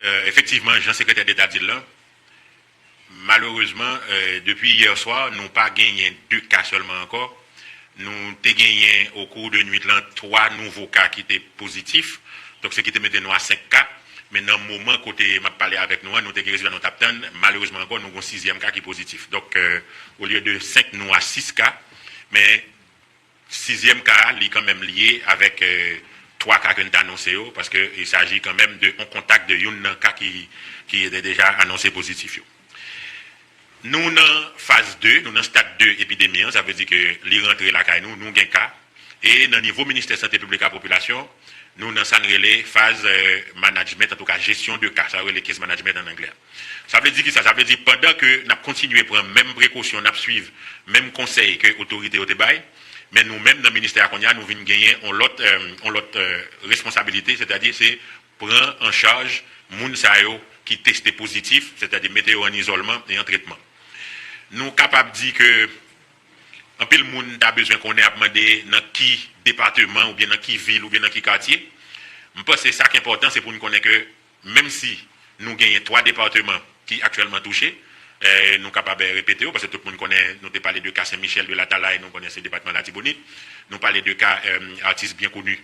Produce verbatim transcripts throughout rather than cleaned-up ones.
Efektivman, jan Sekretè Deta di l lan, malerezman, depi yè swa, nou pa genyen de ka sèlman ankò. Nou te genyen, o kou de nwit lan, twa nouvo ka ki te pozitif. Donk, se ki te mete nou a senk ka. Men nan moman kote m ap pale avèk nou an, nou te gen rezilta nou t ap tann. Malerezman ankò, nou gen yon sizyèm ka ki pozitif. Donk, olye de senk, nou a sis ka. Men sizyèm ka a, li kanmenm lye avèk twa ka ke n te anonse yo, paske il s'agit kanmenm de yon kontak de youn nan ka ki, ki te deja anonse pozitif yo. Nou nan faz de, nou nan stad de epidemi an, sa vle di ke li rantre lakay nou, nou gen ka. E nan nivo Ministè Sante Piblik ak Popilasyon, nou nan sa n rele faz management, antouka jesyon de ka, sa yo rele case management an anglè. Sa vle di ki sa? Sa vle di pandan ke n ap kontinye pran menm prekosyon, n ap swiv menm konsèy ke otorite yo te bay, men nou menm nan ministè a kounye a, nou vin genyen yon lòt, yon lòt responsabilite, sètadi se pran an chaj moun sa yo ki teste pozitif, sètadi mete yo an izòlman e an tretman. Nou kapab di ke anpil moun ta bezwen konnen, ap mande nan ki depatman oubyen nan ki vil oubyen nan ki katye. M panse sa k enpòtan, se pou n konnen ke menm si nou genyen twa depatman ki aktyèlman touche, nou kapab repete yo, paske tout moun konnen, nou te pale de ka Sen Michèl de Latalay, nou konnen se depatman Latibonit. Nou pale de ka atis byen koni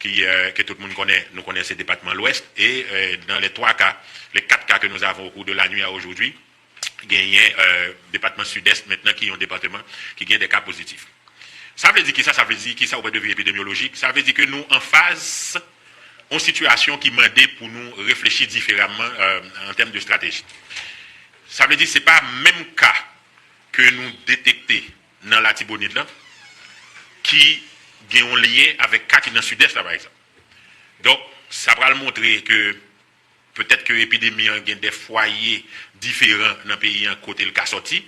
ki, ke tout moun konnen, nou konnen se depatman Lwès. E dans les trois cas, les quatre cas que nous avons au cours de la nuit à aujourd'hui, genyen depatman Sidès mentnan ki yon depatman ki gen de ka pozitif. Sa vle di kisa? Sa vle di kisa au point de vue epidemyolojik? Sa vle di ke nou an faz, yon sitiyasyon ki mande pou nou reflechi diferaman an tèm de estrateji. Sa vle di se pa menm ka ke nou detekte nan Latibonit lan ki gen yon lyen avèk ka ki nan Sidès la, pa egzanp. Donk, sa pral montre ke petèt ke epidemi an gen de fwaye diferan nan peyi an kote l ka sòti.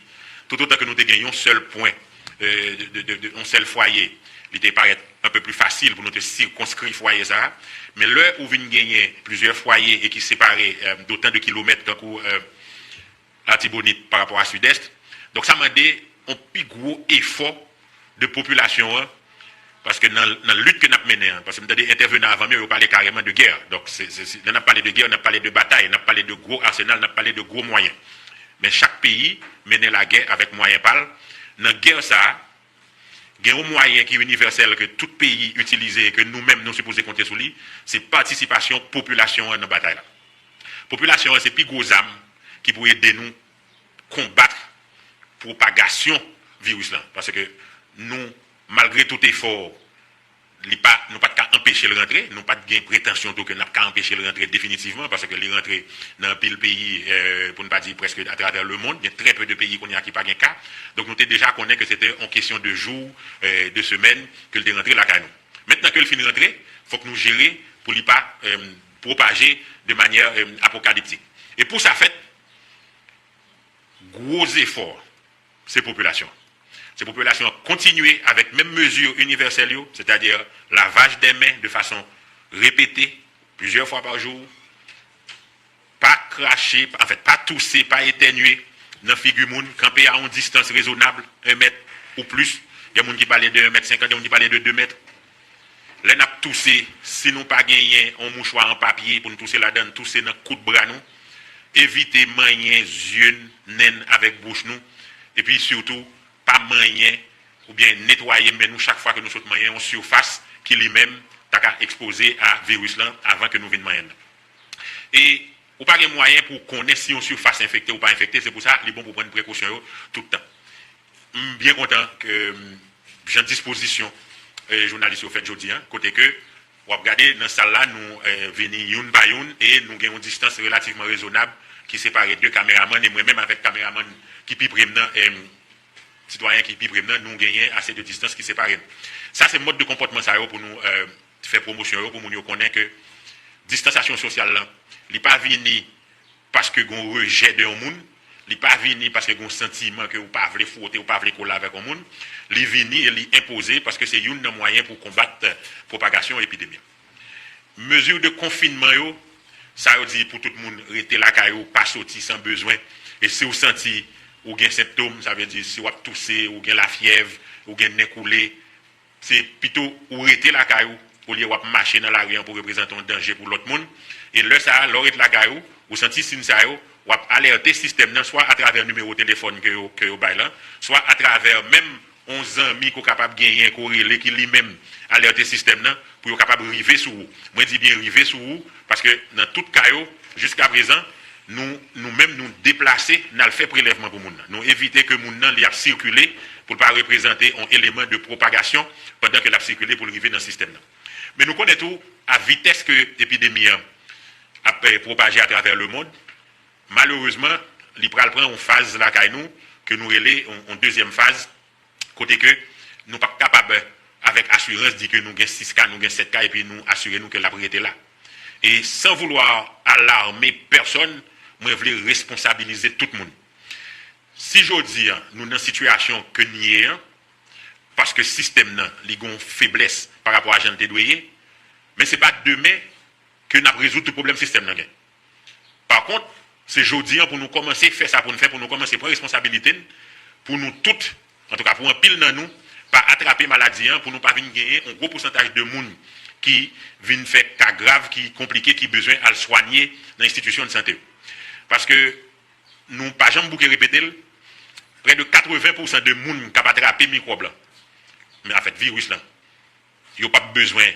Toutotan ke nou te gen yon sèl pwen, de, de, de, de, yon sèl fwaye, li te parèt un peu plus facile pou nou te sikonskri fwaye sa a. Men lè ou vin genyen plizyè fwaye e ki separe dotan de kilomèt, tankou Latibonit pa rapò a Sidès, donk sa mande yon pi gwo efò de popilasyon an, paske nan, nan lit ke n ap mennen an, paske m tande entèvenan avan m yo, yo pale kareman de gè. Donk, se, se, se, lè n ap pale de gè, n ap pale de batay, n ap pale de gwo asenal, n ap pale de gwo mwayen. Men chak peyi mennen lagè avèk mwayen pa l. Nan gè sa a, gen yon mwayen ki inivèsèl ke tout peyi itilize e ke nou menm nou sipoze konte sou li, se patisipasyon popilasyon an nan batay la. Popilasyon an se pi gwo zam ki pou ede nou konbat pwopagasyon viris lan. Paske nou, malgre tout efò, li pa, nou pa t ka anpeche l rantre, nou pa t gen pretansyon tou ke n ap ka anpeche l rantre definitivman, paske li rantre nan anpil peyi, pou n pa di prèske atravè lemonn, gen trè pe de peyi kounye a ki pa gen ka. Donk nou te deja konnen ke se te yon kesyon de jou, de semèn, ke l te rantre lakay nou. Mentnan ke l fin rantre, fòk nou jere pou li pa pwopaje de manyè apokaliptik. E pou sa fèt, gwo zefò, se popilasyon. Se popilasyon an kontinye avèk menm mezi inivèsèl yo, sètadi lavaj de men de fason repete, plizyè fwa pa jou, pa krache, anfèt, pa touse, pa etènye nan figi moun, kanpe a yon distans rezonab, yon mèt ou plis. Gen moun ki pale de yon mèt senkant, gen moun ki pale de de mèt. Lè n ap touse, si nou pa genyen yon mouchwa an papye pou n touse ladan l, touse nan kout bra nou. Evite manyen zye n, nen n avèk bouch nou. Epi sitou, pa manyen oubyen netwaye men nou chak fwa ke nou sot manyen yon sifas ki li menm ta ka ekspoze a viris lan avan ke nou vin manyen l. E ou pa gen mwayen pou w konnen si yon sifas enfekte ou pa enfekte, se pou sa li bon pou w pran prekosyon yo tout tan. M byen kontan ke jan dispozisyon jounalis yo fèt jodi a, kote ke w ap gade nan sal la, nou vini youn pa youn e nou gen yon distans relativman rezonab ki separe de kameramann e mwen menm avèk kameramann ki pi pre m nan, sitwayen ki pi pre m nan, nou genyen ase de distans ki separe n. Sa se mòd de konpòtman sa yo pou nou fè pwomosyon yo, pou moun yo konnen ke distansasyon sosyal lan, li pa vini paske gen yon rejè de yon moun, li pa vini paske gen yon santiman ke ou pa vle fwote, ou pa vle kole avèk yon moun, li vini e li enpoze paske se youn nan mwayen pou konbat pwopagasyon epidemi an. Mezi de konfinman yo, sa yo di pou tout moun rete lakay ou, pa soti san bezwen. E si w santi ou gen senptòm, sa vle di si w ap touse, ou gen lafyèv, ou gen nen koule, se pito ou rete lakay ou, olye w ap mache nan lari an pou reprezante yon danje pou lòt moun. E lè sa a, lè w ret lakay ou, ou santi siy sa yo, w ap alète sistèm nan, swa atravè nimewo telefòn ke yo, ke yo bay lan, swa atravè menm yon zanmi ke w kapab genyen, ke w rele, ki li menm alète sistèm nan, pou yo kapab rive sou ou. Mwen di byen rive sou ou, paske nan tout ka yo, jiska prezan, nou, nou menm, nou deplase, n al fè prelèvman pou moun nan. Nou evite ke moun nan, li ap sikile, pou l pa reprezante yon eleman de pwopagasyon pandan ke l ap sikile pou l rive nan sistèm nan. Men nou konnen tou, a vitès ke epidemi an ap, eh, pwopaje atravè lemonn, malerezman, li pral pran yon faz lakay nou, ke nou rele yon, yon dezyèm faz, kote ke nou p ap kapab, avèk asirans, di ke nou gen sis ka, nou gen sèt ka, epi nou asire nou ke l ap rete la. E san voulwa alame pèsòn, mwen vle responsabilize tout moun. Si jodi a, nou nan sitiyasyon ke n ye an, paske sistèm nan, li gen yon feblès pa rapò a jan l te dwe ye, men se pa demen ke n ap rezoud tout pwoblèm sistèm nan gen. Pa kont, se jodi an pou nou kòmanse fè sa pou n fè, pou nou kòmanse pran responsabilite n, pou nou tout, antouka pou anpil nan nou, pa atrape maladi an, pou nou pa vin genyen yon gwo pousantaj de moun ki vin fè ka grav, ki konplike, ki bezwen al swanye nan enstitisyon de sante yo. Paske nou pa janm bouke repete l, prè de katreven pousan de moun k ap atrape mikwòb lan, men anfèt viris lan, yo p ap bezwen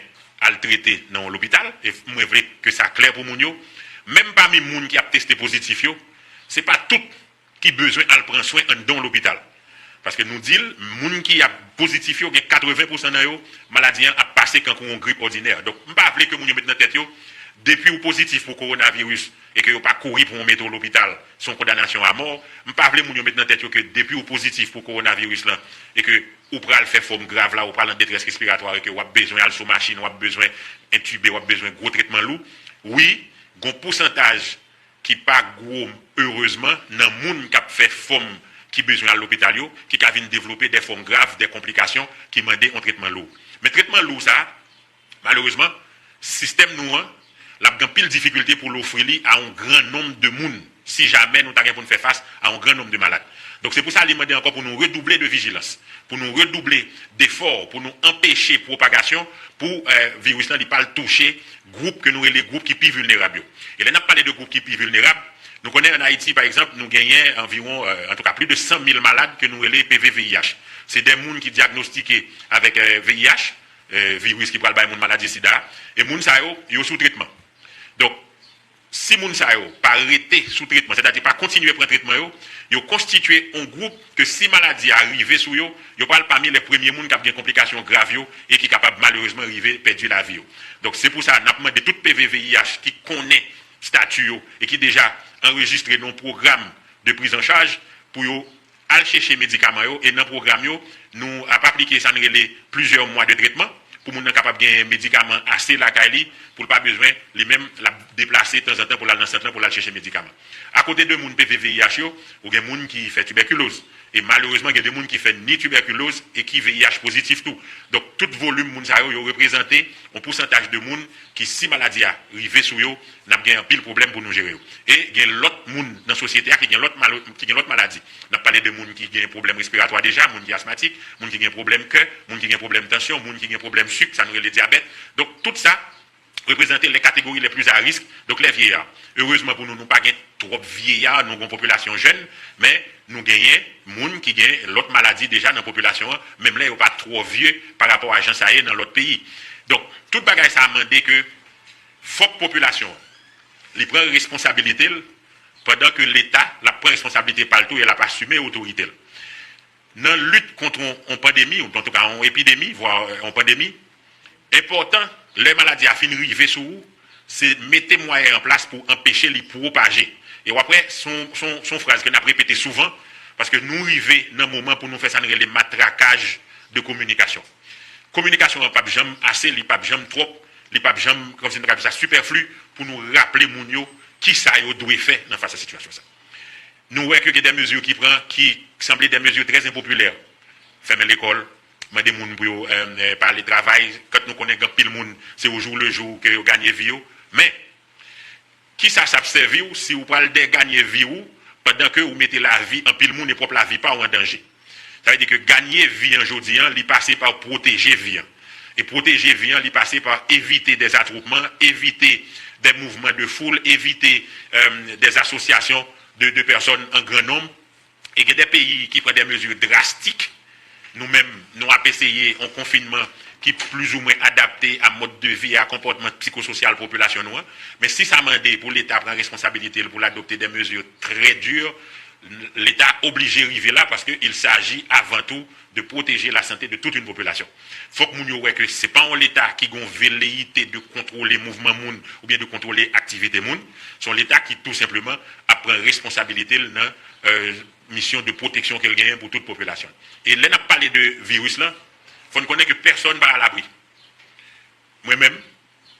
al trete nan yon lopital, e mwen vle ke sa klè pou moun yo. Menm pami moun ki ap teste pozitif yo, se pa tout ki bezwen al pran swen anndan yon lopital. Paske nou di l, moun ki ap pozitif yo, gen katreven pousan nan yo, maladi an ap pase kankou yon grip òdinè. Donk, m pa vle ke moun yo met nan tèt yo, depi w pozitif pou kowonaviris, e ke yo pa kouri pou w mete w lopital, se yon kondanasyon a mò. M pa vle moun yo met nan tèt yo ke depi w pozitif pou kowonaviris lan, e ke ou pral fè fòm grav la, ou pral an detrès respiratwa, e ke w ap bezwen al sou machin, w ap bezwen entibe, w ap bezwen gwo tretman lou. Wi, gon pousantaj ki pa gwo, erezman, nan moun k ap fè fòm ki bezwen al lopital yo, ki ka vin devlope de fòm grav, de konplikasyon ki mande yon tretman lou. Men tretman lou sa, malerezman, sistèm nou an, l ap gen anpil difikilte pou l ofri li a yon gran nonb de moun, si jamè nou ta gen pou n fè fas a yon gran nonb de malad. Donk, se pou sa li mande ankò pou nou redouble de vijilans, pou nou redouble defò, pou nou anpeche pwopagasyon, pou, eh, viris lan li pa al touche gwoup ke nou rele gwoup ki pi vilnerab yo. E lè n ap pale de gwoup ki pi vilnerab, nou konnen ann Ayiti, pa egzanp, nou genyen anviwon, eh, antouka, plis de san mil malad ke nou rele P V V I H. Se de moun ki dyagnostike avèk, eh, V I H, eh, viris ki pral bay moun maladi sida a. E moun sa yo, yo sou tretman. Donk, si moun sa yo pa rete sou tretman, sètadi pa kontinye pran tretman yo, yo konstitye yon gwoup ke si maladi a rive sou yo, yo pral pami lè premye moun k ap gen konplikasyon grav yo e ki kapab malerezman rive pèdi lavi yo. Donk, se pou sa, n ap mande tout P V V I H ki konnen estati yo e ki deja anrejistre nan yon pwogram de priz an chaj pou yo al chèche medikaman yo, e nan pwogram yo, nou ap aplike sa n rele plizyè mwa de tretman, pou moun nan kapab gen medikaman ase lakay li, pou l pa bezwen, li menm, l ap deplase tanzantan pou l al nan sant lan pou l al chèche medikaman. Akote de moun P V V I H yo, ou gen moun ki fè tibèkiloz. E malerezman, gen de moun ki fè ni tibèkiloz e ki V I H pozitif tou. Donk, tout volim moun sa yo, yo reprezante yon pousantaj de moun ki, si maladi a rive sou yo, n ap gen anpil pwoblèm pou nou jere yo. E gen lòt moun nan sosyete a ki gen lòt mal-, ki gen lòt maladi. N ap pale de moun ki gen pwoblèm respiratwa deja, moun ki asmatik, moun ki gen pwoblèm kè, moun ki gen pwoblèm tansyon, moun ki gen pwoblèm sik, sa nou rele dyabèt. Donk, tout sa reprezante les catégories les plus à risque, donk les vieillards. Erezman pou nou, nou pa gen twòp vyeya, nou gen yon popilasyon jèn, men nou genyen moun ki gen lòt maladi deja nan popilasyon an, menm lè yo pa twò vye pa rapò a jan sa ye nan lòt peyi. Donk, tout bagay sa a mande ke fòk popilasyon an, li pran responsabilite l, pandan ke Leta, l ap pran responsabilite pa l tou e l ap asime otorite l. Nan lit kont yon, yon pandemi, ou antouka yon epidemi, vwa, euh, yon pandemi, enpòtan, lè maladi a fin rive sou ou, se mete mwayen an plas pou anpeche li pwopaje. E w ap wè, se yon, se yon, se yon fraz ke n ap repete souvan, paske nou rive nan moman pou nou fè sa n rele matrakaj de kominikasyon. Kominikasyon an p ap janm ase, li p ap janm twòp, li p ap janm, kòmsi nou ta ka di sa, sipèfli pou nou raple moun yo kisa yo dwe fè nan fas a sitiyasyon sa. Nou wè ke gen de mezi ki pran ki sanble de mezi trè enpopilè. Fèmen lekòl, mande moun pou yo, eh, eh, pa ale travay, kant nou konnen gen anpil moun, se au jour le jour ke yo ganye vi yo. Men, kisa sa ap sèvi w si w pral dèganye vi w pandan ke ou mete lavi anpil moun e pwòp lavi pa w an danje? Sa vle di ke ganye vi an jodi an, li pase pa pwoteje vi an. E pwoteje vi an, li pase pa evite des atwoupman, evite des mouvman de foul, evite euh, des asosyasyon de, de pèsòn an gran nonm. E gen de peyi ki pran de mezi drastik. Nou menm, nou ap eseye yon konfinman ki plizoumwen adapte a mòd de vi e a konpòtman psikososyal popilasyon nou an. Men si sa mande pou Leta pran responsabilite l pou l adopte de mezi trè di, Leta oblije rive la paske il s'agit avant tout de protéger la santé de toute une population. Fòk moun yo wè ke se pa yon Leta ki gen veleyite de kontwole mouvman moun oubyen de kontwole aktivite moun. Se yon Leta ki tou senpleman ap pran responsabilite l nan euh, misyon de pwoteksyon ke l genyen pou tout popilasyon. E lè n ap pale de viris lan, fò n konnen ke pèsòn pa alabri. Mwen menm,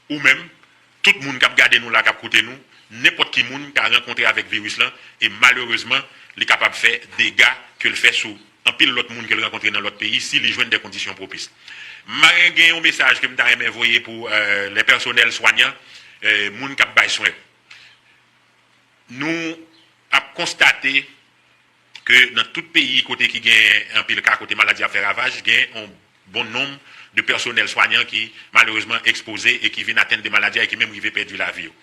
ou menm, tout moun k ap gade nou la, k ap koute nou, nenpòt ki moun ka rankontre avèk viris lan, e malerezman, li kapab fè dega ke l fè sou anpil lòt moun ke l rankontre nan lòt peyi si li jwenn de kondisyon pwopis. Mwen gen yon mesaj ke m ta renmen voye pou euh, le pèsonèl swanyan, euh, moun k ap bay swen. Nou ap konstate ke nan tout peyi kote ki gen anpil ka kote maladi ap fè ravaj, gen yon bon nonm de pèsonèl swanyan ki malerezman ekspoze e ki vin atenn de maladi a e ki menm rive pèdi lavi yo.